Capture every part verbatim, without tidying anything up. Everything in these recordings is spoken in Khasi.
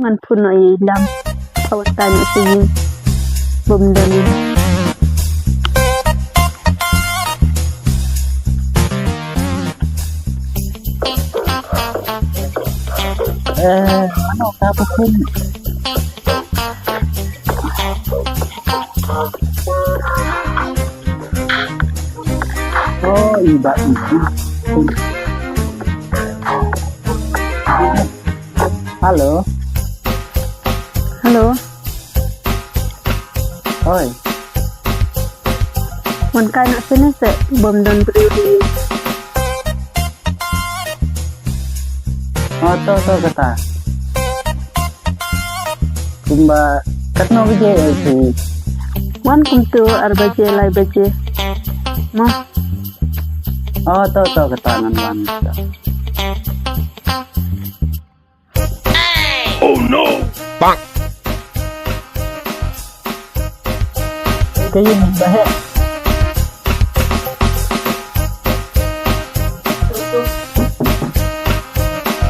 Ngan phone noh ïa i Lam. Ka wan tang ïa i bym don. Eh, ano ka pa phone? Oh, i Bah Ijin. Hello. Hello. Oi. Wan kai noh shane se, bym don briew hi. Oh, to, to, kata. Kumba katno baje, eh, phi? Wan kumto ar baje, lai baje. Mo. Oh, to, to, kata ngan wan. Oh no! Bang! Ka ïing ba heh.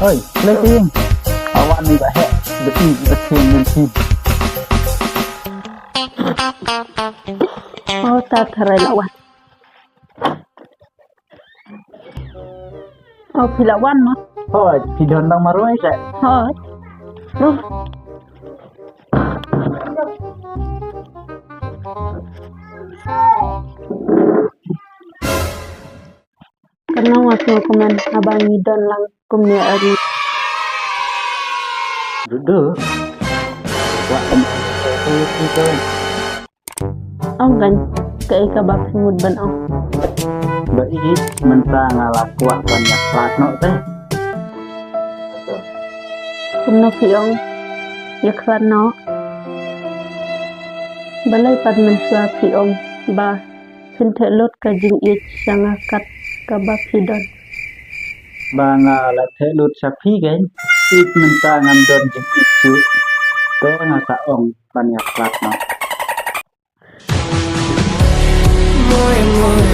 Oi, lei ka ïing. Awan ni ba heh. Ba i ba thing ni thing. Oh, ta tharai la wan. Oh, phi la wan mo? Hooid, phi don dang marwei te? Hooid. Oh. Kano nga sngewkmen haba ngi don lang kumne ari. Duh duh. Wah, em, em, em, em, em. Ong kan, kaei kaba phi mut ban ong? Ba ïeit mynta nga la kwah ban ïakhlad noh te. Kumno phi ong ïakhlad noh? Balei pat mynshuwa phi ong ba phin theh lut ka jingïeit sha nga kat kaba phi don? Ba nga la theh lut sha phi kein, ïeit mynta ngam don jingïeit shuh. Te nga sa ong ban ïakhlad noh. More and more